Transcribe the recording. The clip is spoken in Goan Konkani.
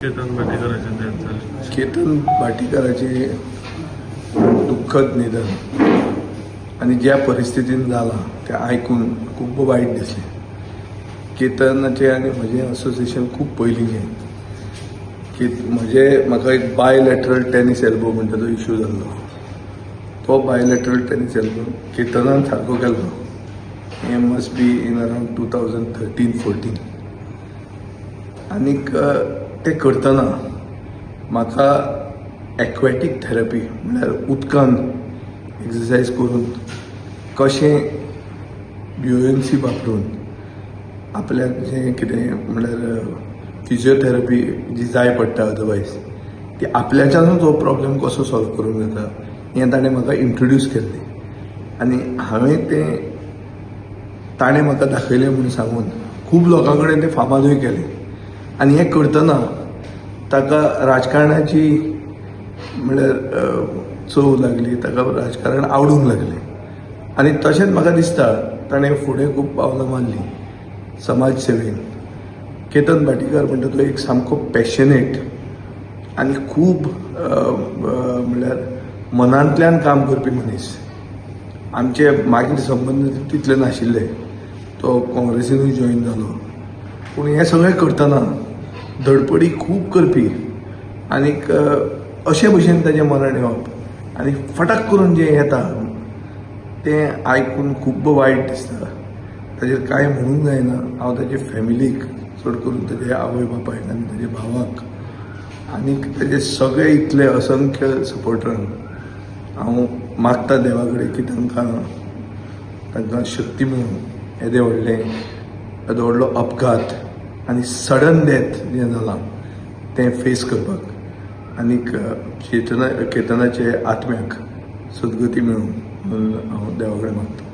केतन भाटीकराचें डेथ जालें. केतन भाटीकाराचें दुख्खद निधन आनी ज्या परिस्थितीन जालां तें आयकून खूब वायट दिसलें. केतनाचें आनी म्हजें असोसिएशन खूब पयलींचें. की म्हजें म्हाका एक बायलॅटरल टॅनीस एल्बो म्हणटा तो इशू जाल्लो, तो बायलॅटरल टॅनीस एल्बो केतनान सारको केल्लो. हें must be in around 2013-14. आनीक तें करतना म्हाका एक्वेटीक थेरपी म्हळ्यार उदकान एक्सरसायज करून कशें ब्युएन्सी वापरून आपल्याक जें कितें म्हळ्यार फिजियोथेरपी जी जाय पडटा अदरवायज ती आपल्याच्यानूच हो प्रॉब्लम कसो सॉल्व करूंक जाता हें ताणें म्हाका इंट्रोड्यूस केल्लें. आनी हांवें तें ताणें म्हाका दाखयलें म्हूण सांगून खूब लोकां कडेन तें फामादूय केलें. आनी हें करतना ताका राजकारणाची म्हळ्यार चव लागली, ताका राजकारण आवडूंक लागलें. आनी तशेंच म्हाका दिसता ताणें फुडें खूब पावलां मारलीं समाज सेवेन. केतन भाटीकार म्हणटा तो एक सामको पॅशनेट आनी खूब म्हळ्यार मनांतल्यान काम करपी मनीस. आमचे मागीर संबंद तितले नाशिल्ले, तो काँग्रेसीनूय जॉयन जालो. पूण हें सगळें करतना धडपडी खूब करपी आनीक अशे भशेन ताजें मरण येवप आनी फटाक करून जें येता तें आयकून खूब वायट दिसता. ताजेर कांय म्हणूंक जायना. हांव ताजे फॅमिलीक, चड करून ताजे आवय बापायक आनी ताजे भावाक आनीक ताजे सगळे इतले असंख्य सपोर्टरांक हांव मागता देवा कडेन की तांकां तांकां शक्ती मेळूं येदें व्हडलें येदो व्हडलो अपघात आनी सडन डेथ जें जालां तें फेस करपाक आनीक केतनाचे आत्म्याक सद्गती मेळूं म्हणून हांव देवा कडेन मागता.